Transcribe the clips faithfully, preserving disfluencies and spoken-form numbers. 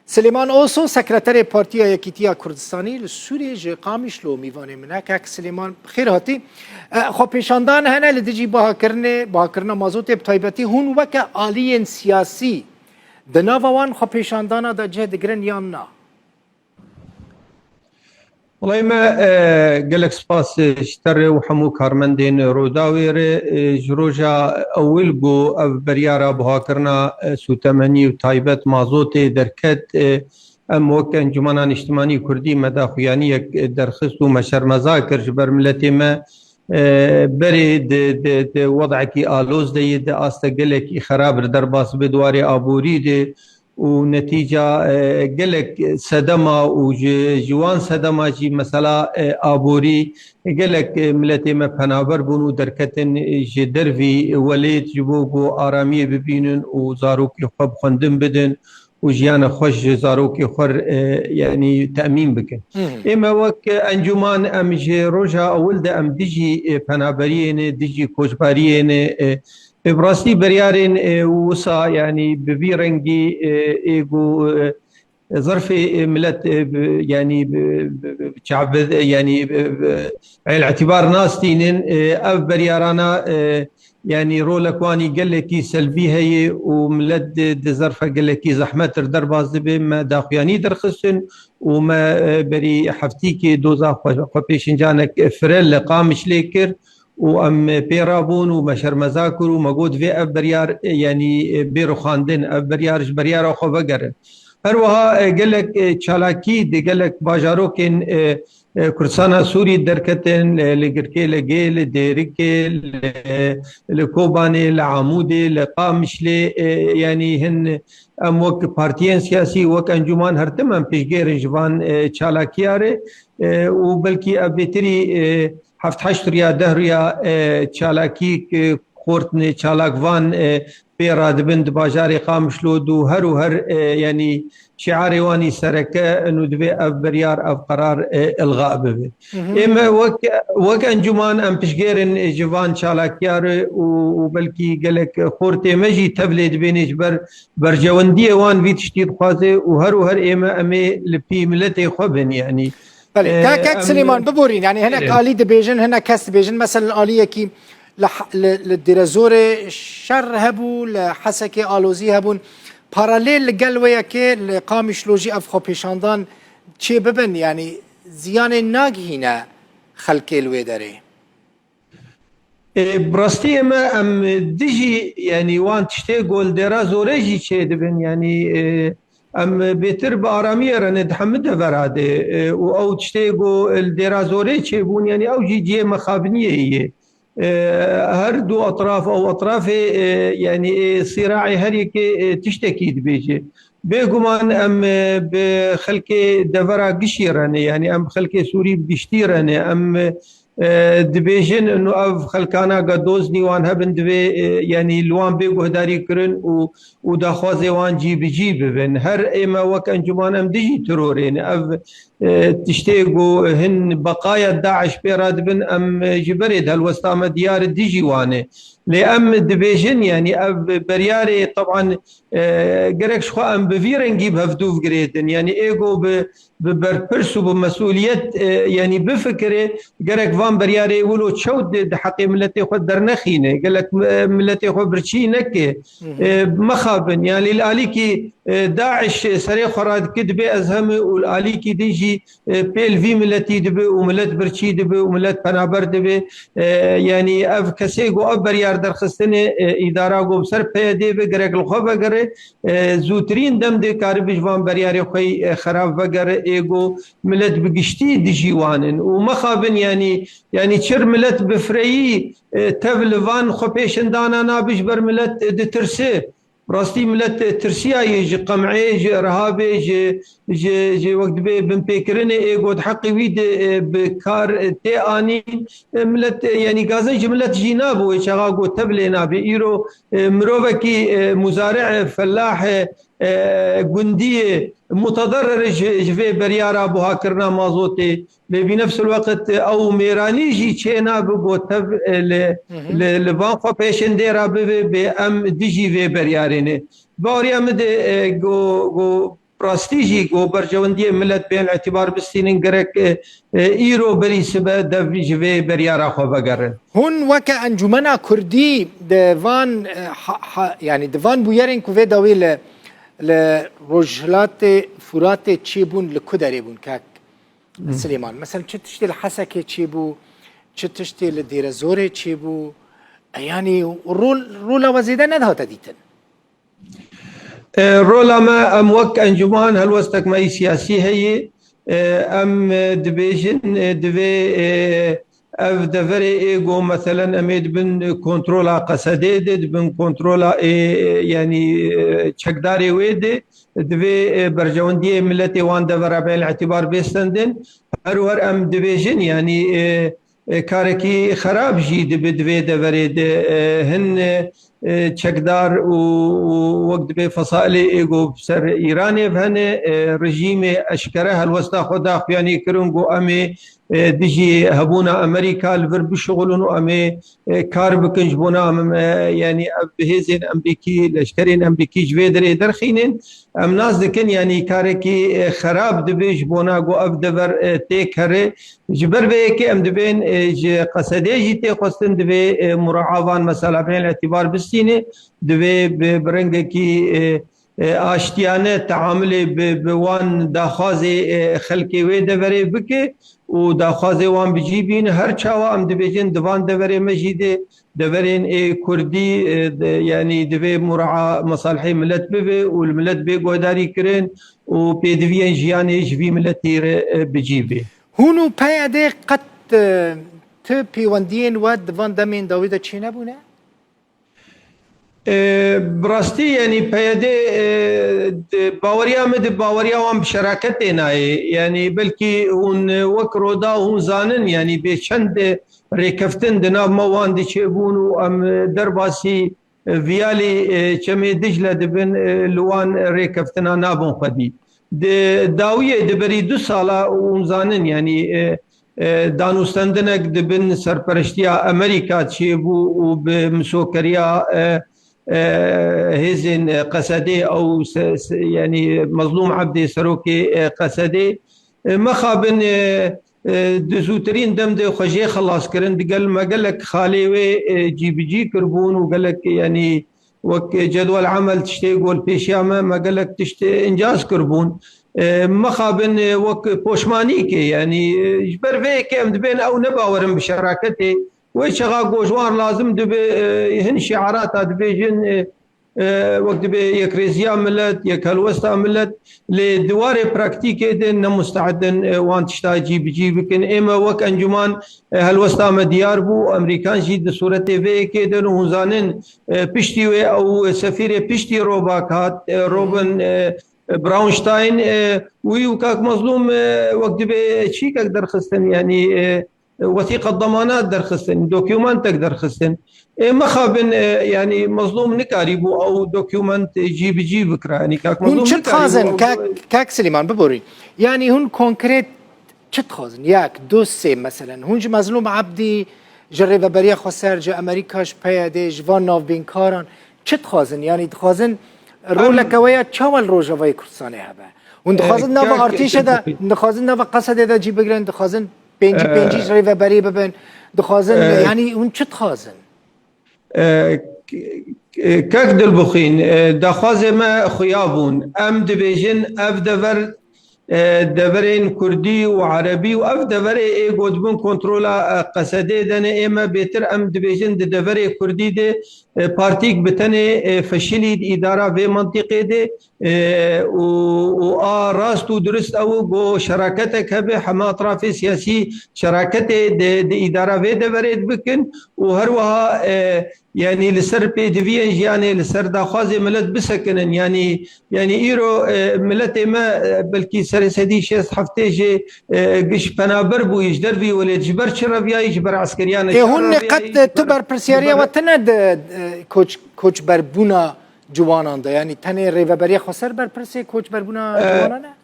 Silêman Oso, sekreterê Partiya Yekîtiya Kurdistanî li Sûriyê ji Qamişlo mîvanê min e. Kak Silêman, bi xêr hatî. E, xwepêşandan hene li dijî bihakirinê, bihakirina mazotê bi taybetî. Hûn weke aliyên siyasî di nava wan xwepêşandana de cih digirin yan na? Wellahî me, e, gelek spas, e, ji te re û hemû karmendên Rûdawê re, e, ji roja ewil ku ev beryara buhakirina, e, sûtemenî û taybet mazotê derket, e, em wek Encûmena Niştimanî Kurdî me daxuyaniyek, e, derxist û me şermeza kir ji ber miletê me, e, berê di, di, di wedekî aloz de ye, di asta gelekî xerab re derbas bi di warê aborî de û netîca, e, gelek sedema û ji, ji wan sedema jî mesela, e, aborî gelek, e, miletê me penaber bûn û derketin, e, ji dervî welêt ji bo ku aramiyê bibînin û zarokê xwe bi xwendin bidin û jiyana xwe ji zarokê xwe, e, yanî temîn bikin. Hı hı. Ê me wek encûman em ji roja ewil de em dijî, e, penaberiyê ne, dijî koçbariyê ne, e, e, bi rastî beryarên, e, wisa, yanî bi vî rengî, e, ê ku, e, zerfê, e, milet, e, bi, yanî bi, bi, bi, çav-, yanî bi, bi, el îtibar nastînin, e, ev beryarana, e, yanî rolek wanî gelekî selvî heye û milet di, di zerfe gelekî zehmet re derbas dibe. Me daxuyanî derxistin û me, e, berî heftîkê doza xwe, xwe pêşincanek fire li Qamişlê kir û em pê rabûn û me şermeza kir û me got vê ev beryar, e, yanî, e, bê rixandin, ev beryar ji beryara xwe vegere. Her wiha, e, gelek, e, çalakî di gelek bajarokên, e, e, Kurdistana Sûrî derketin, e, li Girkê, li Gê, li Dêrikê, li, li Kobanê, li Amûdê, li Qamişlê, e, yanî hin em wek partiyên siyasî, wek encûman her tim em piştgêr in ji van, e, çalakiya re, e, û belkî ev bêtirî, e, heft heşt rûya, deh rûya, e, çalakî, e, xortine çalak van, e, pê radibin di bajarê Qamişlo de û her û her, e, yanî şiarê wanî sereke in û divê ev biryar, ev qerar, e, ilga bibe. Hı hı. Ê me wek, wek encûman em piştgêr in ji van çalakiya re û, û belkî gelek xortê me jî tevlê dibêne ji ber berjewendiyê wan vî tiştî dixwaze û her û her ê me em ê li pî miletê xwe bin, yanî. Belê, E, kak, kak em Silêman, biborîn, yanî hinek Belê. alî dibêjin, hinek kes dibêjin, mesela aliyekî li, li, li Dêrezorê şer hebû, li Hesekê alozî hebûn. Paralel li gel wê yekê li Qamişlo jî ev xwepêşandan çê bibin, yanî ziyanê nagihîne xelkê li wê derê? E, bi rastî me em dijî, yanî wan tiştê ku li Dêra Zorê jî çê dibin, yanî, e, em bêtir bi aramiyê re ne di hemî devera de, e, û ew tiştê ku li Dêra Zorê çêbûn, yanî ew jî cihê mexabiniyê ye. E, her du etraf, ew etrafê, e, yanî, e, sîraê her yekê, e, tiştekî dibêje. Bêguman em, e, bi xelkê devera gişî re ne, yanî em xelkê Sûrî bi giştî re ne, em, e, e, dibêjin, û ev xelkana ga doz nî wan hebin, divê, e, yanî li wan bê guhdarî kirin û, û daxwazê wan cî bi cî bibin. Her ê me wek encûman em dijî terorê ne. Ev, e, tiştê ku hin beqaya DAIŞ pê radibin, em, e, ji berê di helwesta me diyar dijî wan e. Lê em dibêjin, yanî ev beryarê, teban, e, gerek ji xwe em bi vî rengî bi hevdû girêdin. Yanî ê ku bi bi berpirs û bi mesûliyet, e, yanî bifikire, gerek van beryarê wilo çewt di, di heqê miletê xwe dernexîne, gelek, e, miletê xwe birçî neke. Hı hı. E, mexabin, yanî li alîkî, e, DAIŞ serê xwe radike dibe ez heme û li alîkî din jî, e, pêl vî miletî dibe û milet birçî dibe û milet penaber dibe. E, yanî ev kesê ku ev beryar derxistine, e, îdara ku bi ser P Y D'ê be gerek li xwe vegere, e, zûtirîn dem dê karibe ji van beryarê xwe, e, xerab vegere, ê ku milet bi giştî dijî wan in. Û mexabin, yanî, yanî çir milet bi fireyî, e, tev li van xwepêşindana nabe ji ber milet, e, ditirse. Rastî milet, e, tirsiyaye ji Qem'ê, ji Irhabê, ji, ji, ji wek dibê binpêkirinê ê ku di heqê wî de, e, bi kar, e, tê anîn. E, milet, e, yanî gazin ji milet jî nabe wê çaxa ku tev lê nabe. Îro, e, mirovekî, e, muzari'e, fellahê, e, gundiyê mutederrir ji, ji vê beryara buhakirina mazotê. Lê bi nefsil weqt ew mêranî jî çê nabe ku tev, e, li, Hı hı. li, li van xwe pêşindê re bibe, bê em dijî vê beryarê ne. Baweriya min de, e, go, go, rastî jî ku berjewendiyê milet bên îtibar bistînin, gerek, e, e, îro berî sibe dev ji vê beryara xwe vegerin. Hûn weke Encûmena Kurdî di van, e, ha, ha, yanî di van bûyerên ku vê dawî li, li Rojhilatê Furatê çêbûn, li ku derê bûn, kak Silêman? Mesela çi tiştê li Hesekê çêbû, çi tiştê li Dêrezorê çêbû, e, yanî rol, rola we zêde nedihate dîtin. E, rola me, em wek encûman helwestek me yî siyasî heye. E, em, e, dibêjin, e, divê, e, ev deverê ê ku meselen em ê di bin kontrola Qesedê de, di bin kontrola ê, e, yanî, e, çekdarê wê de, divê, e, berjewendiyê miletê wan devera bên îtibar bê stendin. Her wer em dibêjin, yanî, e, e, karekî xerab jî dibe di vê deverê de, e, hin, e, e, çekdar û, û wek dibê fesailê ê ku bi ser Îranê ve hene, e, rejîmê eşkere helwesta xwe da xuyanî kirin ku em ê, e, dijî hebûna Amerîka li vir bişixulin û em ê, e, kar bikin ji bona em, e, yanî ev bi hêzên Emrîkî, leşkerên Emrîkî ji vê derê derxînin. Em nas dikin, yanî karekî, e, xerab dibe ji bona ku ev dever, e, têk here. Ji ber vê yekê em dibên, e, ji Qesedê jî tê xwestin, divê, e, mura'a van mesela bên îtibar bistîne, divê bi, bi rengekî, e, e, aştiyane teamilê bi, bi wan daxwazê, e, xelkê wê deverê bike û daxwazê wan bi cî bîne. Her çawa em dibêjin di van deverê me jî de deverên ê kurdî, e, de, yanî divê mura'a mesalihê milet bibe û li milet bê guhdarî kirin û pêdiviyên jiyanê ji vî miletî re, e, bi cî bê. Hûn û P Y D qet, e, ti pêwendiyên we di van demên dawî de çênebûne? E, bi rastî, yanî P Y D, e, di baweriya min, di baweriya wan bi şeraketê nayê. Yanî belkî hûn, e, wek Roda hûn zanin, yanî bê çend, e, rêkeftin di nav me wan diçêbûn û em, e, derbasî, e, viyalî, e, çemê Dicle dibin, e, li wan rêkeftina nabin xwedî. Di dawiyê, di berî du sala hûn zanin, yanî, e, e, danûstendinek di bin serpereştiya Amerîka çêbû û bi misokeriya, e, e, hêzên, e, Qesedê ew se-, se-, yanî Mezlûm Ebdê serokê, e, Qesedê, e, mixabin, e, e, di zûtirîn dem de xwe jê xilas kirin, digel me gelek xalê wê, e, cîbicî kirbûn û gelek, yanî wek cedwel emel tiştê ku li pêşiya me, me gelek tişt incaz kirbûn. E, mixabin, e, wek poşmanîkê, yanî, e, ji ber vê yekê em dibên ew nebawerin bi şeraketê. Wê çaxa ku ji wan lazim dibe, e, hin şiarata dibêjin, e, e, wek dibe yekrêziya milet, yekhelwesta milet, lê di warê praktîkê de ne muste'd in, e, wan tişta cî bi cî bikin. Ê me wek encûman, e, helwesta me diyar bû, Amerîkan jî di sûretê vê yekê de ne, hûn zanin, e, piştî wê ew sefîrê piştî Robak hat, e, Robin, e, Brownstein, e, wî û kak Mezlûm, e, wek dibe çîkek derxistin, yanî, e, wesîqet demanat derxistin, dokumentek derxistin. Ê mixabin, e, yanî Mezlûm nikarîbû ew dokument cî bi cî bikira. Yanî kak Mezlûm nikarîbû. Hûn çi dixwazin, kak, kak Silêman, biborî? Yanî hûn konkret çi dixwazin? Yek, du, sê, meselen. Hûn ji Mezlûm Ebdî, ji Rêveberiya Xweser, ji Amerîka, ji P Y D, ji van navbênkaran çi dixwazin? Yanî dixwazin roleke we ya çawa li Rojavayê Kurdistanê hebe? Hûn dixwazin nava artêşê de, dixwazin nava Qesedê de cî bigirin, dixwazin pêncî pêncî ji rêveberê bibin, dixwazin, yanî hûn çi dixwazin? E, k-, k-, kek Dilbixwîn, e, daxwazê me xuya bûn. Em dibêjin ev dever, e, deverên kurdî û erebî û ev deverê ê ku di bin kontrola, e, Qesedê de ne, ê me bêtir em dibêjin di deverê kurdî de, e, partîk bi tenê, e, feşilî di îdara vê mintîqê de, e, û, û a rast û durist ew e ku şeraketek hebe, hema etrafê siyasî şeraketê di, di îdara vê deverê dibikin û her wiha, e, yanî li ser pêdiviyên jiyanê, li ser daxwazê milet bisekinin. Yanî, yanî îro, e, miletê me, e, belkî serê sedî şêst heftê jê, e, giş penaber bûyî ji dervî welêt. Ji ber çi reviyayî? Ji ber eskeriya neçar reviyayî. Ê hûn qet tu berpirsiyariya we tune di, e, koç, koçberbûna ciwanan de? Yanî tenê Rêveberiya Xweser berpirsê koçberbûna ciwanan e?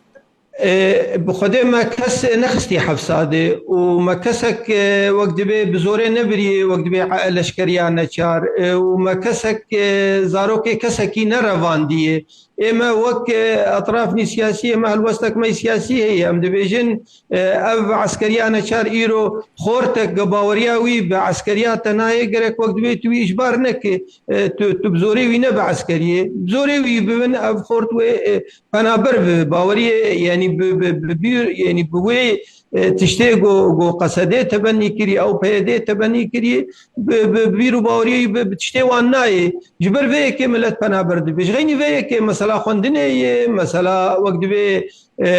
E, bi Xwedê me kes nexistî hefsa de û me kesek, e, wek dibê bi zorê nebiriye, wek dibê, e, leşkeriya neçar, e, û me kesek, e, zarokê kesekî nerevandiye. Ê me wek, e, etrafnî siyasî, ê me helwestek me siyasî heye. Em dibêjin, e, ev eskeriya neçar îro xortek ge baweriya wî bi eskeriya te nayê, gerek wek divê tu wî îcbar neke, e, tu, tu bi zorê wî ne bi eskeriyê. Bi zorê wî bibin, ev xort wê, e, penaber bi baweriyê, yanî bi, bi, bi bîr, yanî bi wê, e, tiştê go, go Qesedê tebennî kirî, ew P Y D tebennî kirî, bi, bi bîr û baweriyê bi, bi tiştê wan nayê. Ji ber vê yekê milet penaber dibe. Ji xeynî vê yekê mesela xwendinê ye, mesela wek divê, e,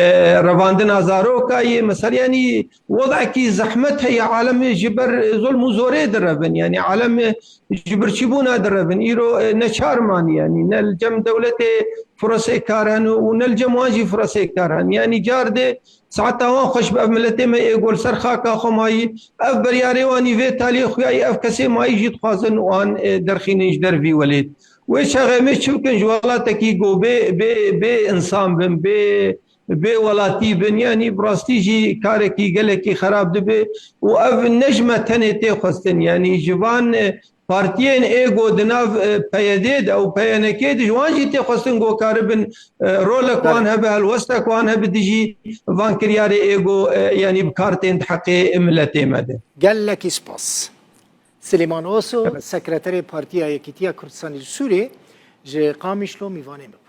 revandina zaroka ye, mesela yanî wedekî zehmet heye, alemê ji ber zulm û zorê direvin. Yanî alem ji birçîbûna direvin. Îro, e, neçar manî yanî. Ne li cem dewletê furesê kar hene û ne li cem wan jî furesê kar hene. Yanî car de saeta wan xweş be, ev miletê me ê go li ser xaka xwe mayî, ev biryarê wanî vê taliyê xuyayî, ev kesê mayî jî dixwazin wan, e, derxînin ji dervî welêt. Wê çaxê em ê çi bikin ji welatekî go bê, bê, bê insan bin, bê, bê welatî bin, yanî bi rastî jî karekî gelekî xerab dibe û ev ne ji me tenê tê xwestin, yanî ji van, e, partiyên ê go di nav, e, P Y D de û P Y N K de ji wan jî tê xwestin go karibin, e, rolek wan hebe, helwestek wan hebe dijî van kiryarê ê go, e, yanî bi kar tên di heqê miletê me de. Gelekî spas. Silêman Oso, Evet. Sekreterê Partiya Yekîtiya Kurdistanê li Sûriyê, ji Qamişlo mîvanê min bû.